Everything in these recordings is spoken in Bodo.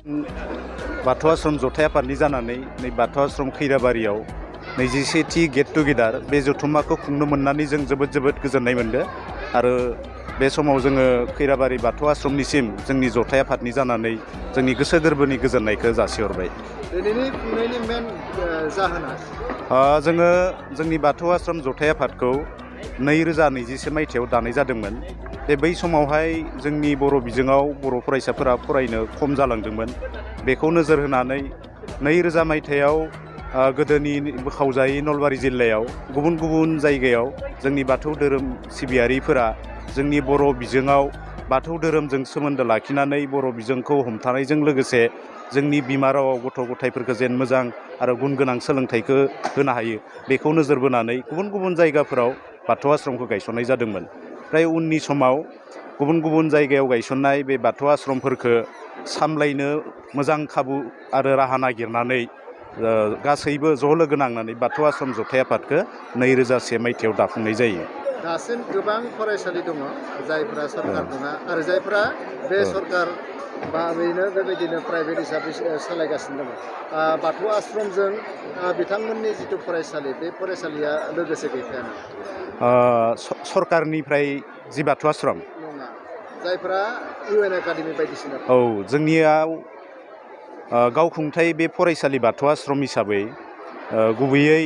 बाथौ आश्रम जथाय आफादनि जानानै नै बाथौ आश्रम खैराबारियाव 21थि गेट टुगेदार बे जथुम्माखौ खुंनो मोननानै जों जोबोद गोजोननाय मोनदों आरो बे समाव जोङो खैराबारि बाथौ आश्रमनिसिम जोंनि जथाय आफादनि जानानै जोंनि गोसो गोरबोनि गोजोननायखौ जासिहरबाय। दिनैनि खुंनायनि मेन जाहोना जोङो जोंनि बाथौ आश्रम जथाय आफादखौ 2021 मायथाइयाव दानाय जादोंमोन। बै समावहाय जोंनि बर' बिजोङाव बर' फरायसाफोरा फरायनो खम जालांदोंमोन। बेखौ नोजोर होनानै 2000 मायथाइयाव गोदोनि बोखावजायै नलबारि जिल्लायाव गुबुन जायगायाव जोंनि बाथौ धोरोम सिबियारिफोरा जोंनि बर' बिजोङाव बाथौ धोरोमजों सोमोन्दो लाखिनानै बर' बिजोंखौ हमथानायजों लोगोसे जोंनि बिमा रावाव गथ' गथायफोरखौ जेन मोजां आरो गुन गोनां सोलोंथाइखौ होनो हायो बेखौ नोजोर बोनानै गुबुन जायगाफोराव बाथौ आश्रमखौ गायसननाय जादोंमोन। ओमफ्राय उननि समाव गुबुन जायगायाव गायसननाय बे बाथौ आश्रमफोरखौ सामलायनो मोजां खाबु आरो राहा नागिरनानै गासैबो ज' लोगो नांनानै बाथौ आश्रम जथाय आफादखौ 2001 मायथाइयाव दाफुंनाय जायो। दासिम गोबां फरायसालि दङ जायफोरा सरकार नङा आरो जायफोरा बे सरकार बा बेबायदिनो प्राइभेट हिसाबै सालायगासिनो दङ। बाथौ आश्रमजों बिथांमोननि जिथु फरायसालि बे फरायसालिया लोगोसे गैफायाना? सरकारनिफ्राय जि बाथौ आश्रम नङा, जायफोरा UN एकाडेमि बायदिसिना। जोंनियाव गावखुंथाय बे फरायसालि बाथौ आश्रम हिसाबै गुबैयै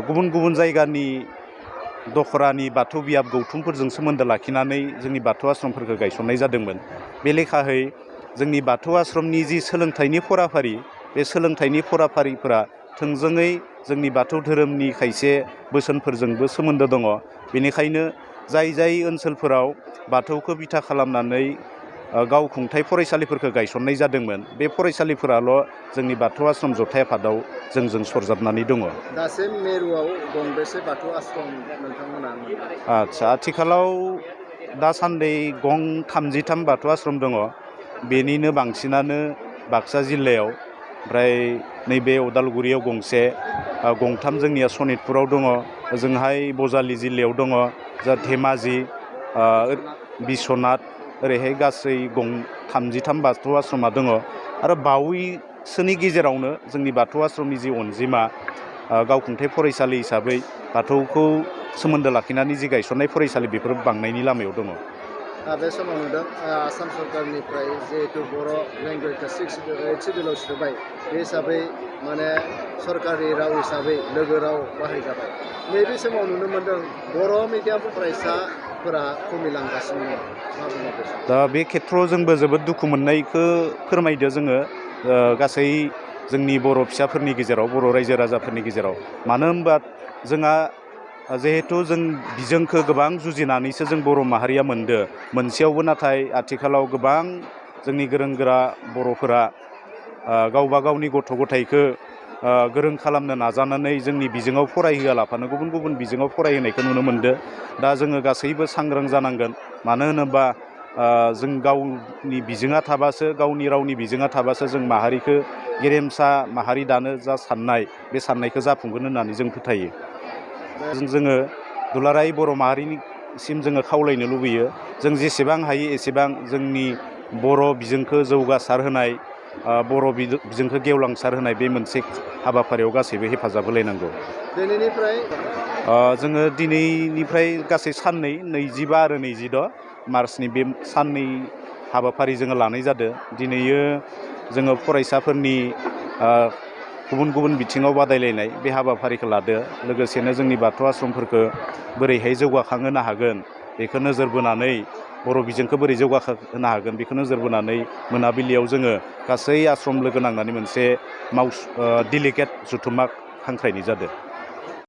गुबुन जायगानि दखरानि बाथौ बियाब गौथुमफोरजों सोमोन्दो लाखिनानै जोंनि बाथौ आश्रमफोरखौ गायसननाय जादोंमोन। बे लेखायै जोंनि बाथौ आश्रमनि जि सोलोंथाइनि फराफारि बे सोलोंथाइनि फराफारिफोरा थोंजोङै जोंनि बाथौ धोरोमनि खायसे बोसोनफोरजोंबो सोमोन्दो दङ। बेनिखायनो जाय ओनसोलफोराव बाथौखौ बिथा खालामनानै गावखुंथाय फरायसालिफोरखौ गायसननाय जादोंमोन बे फरायसालिफोराल' जोंनि बाथौ आश्रम जथाय आफादाव जोंजों सरजाबनानै दङ। दासिम मिरुआव गंबेसे बाथौ आश्रम नोंथांमोना? आथिखालाव दासान्दि 33 बाथौ आश्रम दङ। बेनिनो बांसिनानो बाक्सा जिल्लायाव, ओमफ्राय नैबे उदालगुरियाव गंसे, 3 जोंनिया सनितपुराव दङ, ओजोंहाय बजालि जिल्लायाव दङ, धेमाजि, बिस्वनाथ, ओरैहाय गासै 33 बाथौ आश्रमा दङ। आरो बावैसोनि गेजेरावनो जोंनि बाथौ आश्रमनि जि अनजिमा गावखुंथाय फरायसालि हिसाबै बाथौखौ सोमोन्दो लाखिनानै जि गायसननाय फरायसालि बेफोर बांनायनि लामायाव दङ। बे समाव नुदों आसाम सरकारनिफ्राय जिहेतु बर' लेंगुवेजखौ 8 सिडिउलाव सोबाय, बे हिसाबै माने सरकारि राव हिसाबै लोगो राव बाहायजाबाय। नैबे समाव नुनो मोन्दों बर' मिडियाम फरायसाफोरा खमिलांगासिनो दङ। मा बुङो बे? दा बे खेथ्रआव जोंबो जोबोद दुखु मोननायखौ फोरमायदो जोङो गासै जोंनि बर' फिसाफोरनि गेजेराव, बर' रायजो राजाफोरनि गेजेराव। मानो होनबा जोंहा जिहेथु जों बिजोंखौ गोबां जुजिनानैसो जों बर' माहारिया मोनसेयावबो, नाथाय आथिखालाव गोबां जोंनि गोरों गोरा बर'फोरा गावबा गावनि गथ' गथायखौ गोरों खालामनो नाजानानै जोंनि बिजोङाव फरायहोआलाफानो गुबुन बिजोङाव फरायहोनायखौ नुनो मोनदों। दा जोङो गासैबो सांग्रां जानांगोन। मानो होनोबा जों गावनि बिजोङा थाबासो, गावनि रावनि बिजोङा थाबासो जों माहारिखौ गेरेमसा माहारि दानो जा साननाय, बे साननायखौ जाफुंगोन होननानै जों फोथायो। जोङो दुलाराय बर' माहारिनिसिम जोङो खावलायनो लुबैयो, जों जेसेबां हायो एसेबां जोंनि बर' बिजोंखौ जौगासार होनाय, बर' बिजोंखौ गेवलांसार होनाय बे मोनसे हाबाफारियाव गासैबो हेफाजाब होलायनांगौ। जोङो दिनैनिफ्राय गासै साननै, 25 आरो 26 मार्चनि बे साननै हाबाफारि जोङो लानाय जादों। दिनैयो जोङो फरायसाफोरनि गुबुन बिथिङाव बादायलायनाय बे हाबाफारिखौ लादो। लोगोसेनो जोंनि बाथौ आश्रमफोरखौ बोरैहाय जौगाखांहोनो हागोन बेखौ नोजोर बोनानै, बर' बिजोंखौ बोरै जौगाहोनो हागोन बेखौ नोजोर बोनानै मोनाबिलियाव जोङो गासै आश्रम लोगो नांनानै मोनसे डेलिगेट जथुम्मा हांख्रायनाय जादों।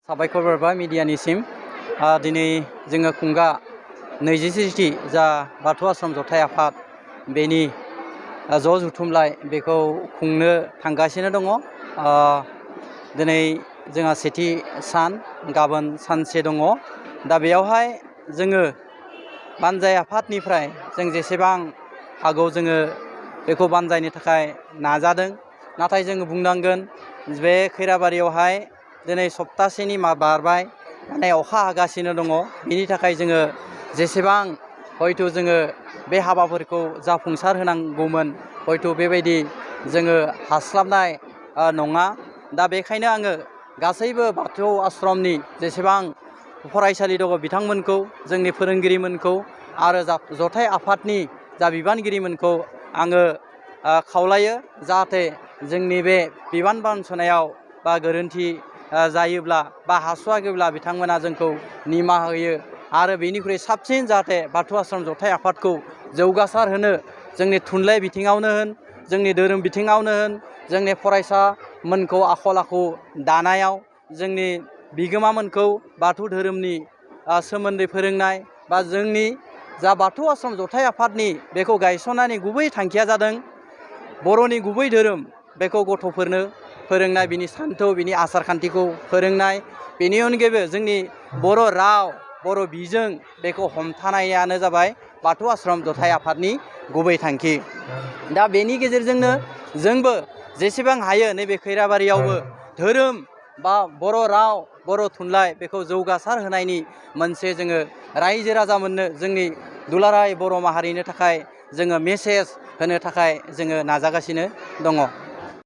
साबायखर बावबाय मिडियानिसिम। दिनै जोङो खुंगा 21थि जा बाथौ आश्रम जथाय आफाद बेनि ज' जथुमलाय बेखौ खुंनो थांगासिनो दङ। दिनै जोंहा सेथि सान, गाबोन सानसे दङ। दा बेयावहाय जोङो बानजाय आफादनिफ्राय जों जेसेबां हागौ जोङो बेखौ बानजायनो थाखाय नाजादों। नाथाय जोङो बुंनांगोन बे खैराबारियावहाय दिनै सप्तासेनि बारबाय, माने अखा हागासिनो दङ। बिनि थाखाय जोङो जेसेबां हयथ' जोङो बे हाबाफोरखौ जाफुंसार होनांगौमोन हयथ' बेबायदि जोङो हास्लाबनाय नङा। दा बेखायनो आङो गासैबो बाथौ आश्रमनि जेसेबां फरायसालि दङ बिथांमोनखौ जोंनि फोरोंगिरिमोनखौ आरो जथाय आफादनि जा बिबानगिरिमोनखौ आङो खावलायो जाहाथे जोंनि बे बिबान बानस'नायाव बा गोरोन्थि जायोब्ला बा हास'वाखैब्ला बिथांमोना जोंखौ निमाहा होयो आरो बेनिख्रुइ साबसिन जाहाथे बाथौ आश्रम जथाय आफादखौ जौगासार होनो जोंनि थुनलाइ बिथिङावनो होन जोंनि धोरोम बिथिङावनो होन जोंनि फरायसामोनखौ आखल आखु दानायाव जोंनि बिगोमामोनखौ बाथौ धोरोमनि सोमोन्दै फोरोंनाय बा जोंनि जा बाथौ आश्रम जथाय आफादनि बेखौ गायसननायनि गुबै थांखिया जादों बर'नि गुबै धोरोम बेखौ गथ'फोरनो फोरोंनाय बिनि सान्थौ बिनि आसार खान्थिखौ फोरोंनाय बेनि अनगायैबो जोंनि बर' राव बर' बिजों बेखौ हमथानायानो जाबाय बाथौ आश्रम जथाय आफादनि गुबै थांखि। दा बेनि गेजेरजोंनो जोंबो जेसेबां हायो नैबे खैराबारियावबो धोरोम बा बर' राव बर' थुनलाइ बेखौ जौगासार होनायनि मोनसे जोङो रायजो राजामोननो जोंनि दुलाराय बर' माहारिनि थाखाय जोङो मेसेज होनो थाखाय जोङो नाजागासिनो दङ।